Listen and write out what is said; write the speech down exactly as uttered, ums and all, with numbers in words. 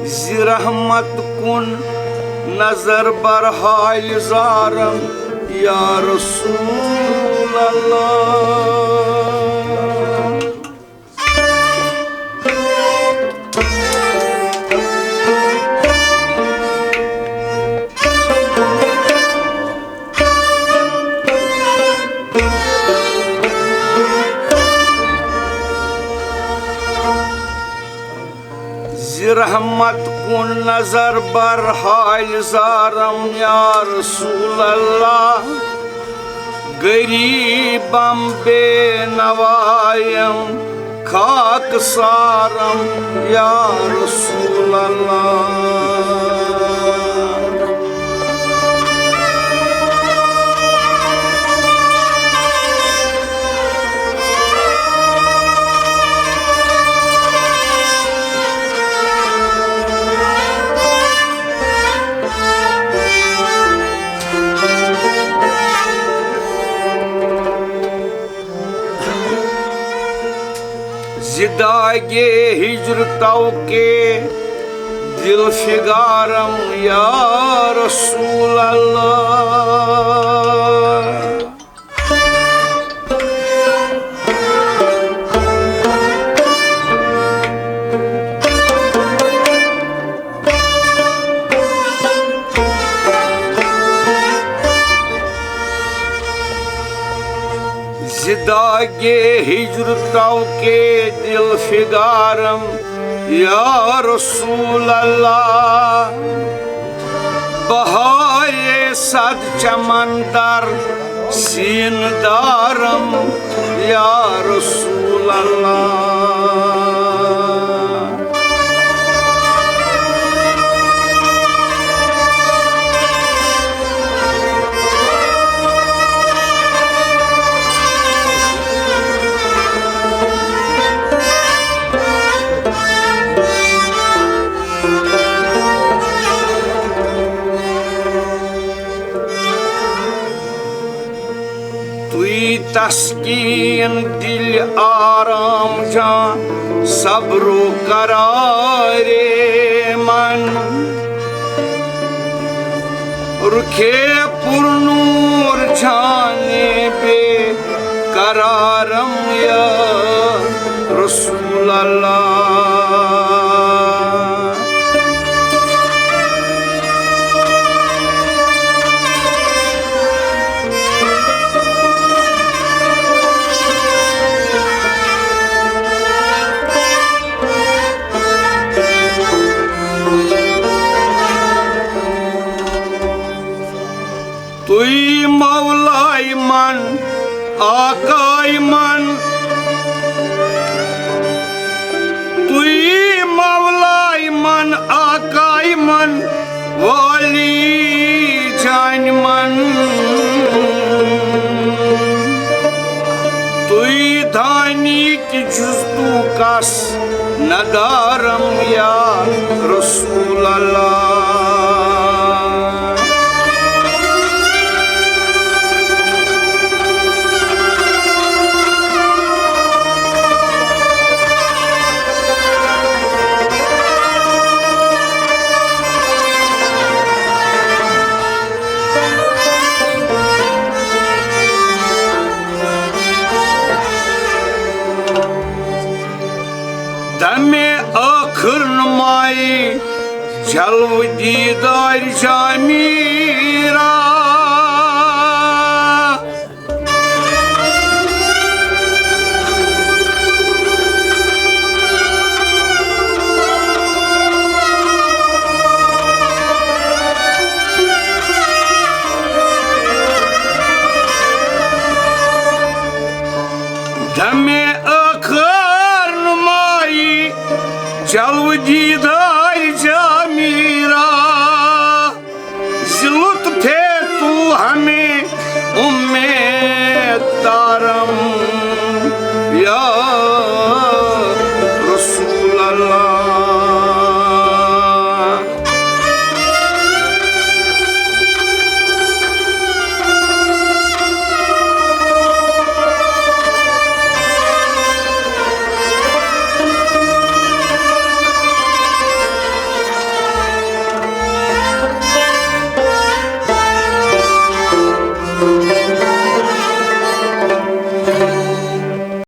زِ رحمت کُن نظر بر حالِ زارم یا رسول اللہ۔ زِ رحمت کُن نظر بر حالِ زارم یا رسول اللہ۔ غریبم بے نوایم خاک سارم یا رسول اللہ۔ زِ داغِ ہجر تو کے دل فگارم یا رسول اللہ۔ زِ داغِ ہجر تو کے دل فگارم یا رسول اللہ۔ بہارِ صد چمن در سینہٕ دارم یا رسول اللہ۔ تُہۍ تسکین دل آرام جان، صبر و قرارِ من۔ رخِ پر نور جانِ بے قرارم یا رسول اللہ۔ تُہۍ مولای من، آقای من، تُہۍ مولای من، آقای من، والی جانِ من۔ تُہۍ دانی کہ جز تو کس ندارم یا رسول اللہ۔ دمِ ٲخر نمایہِ جلوٕ دیدارِ جامیرا۔ جلوٕ دیدار جا میرا، ز لطف تو ہمیں امید دارم یا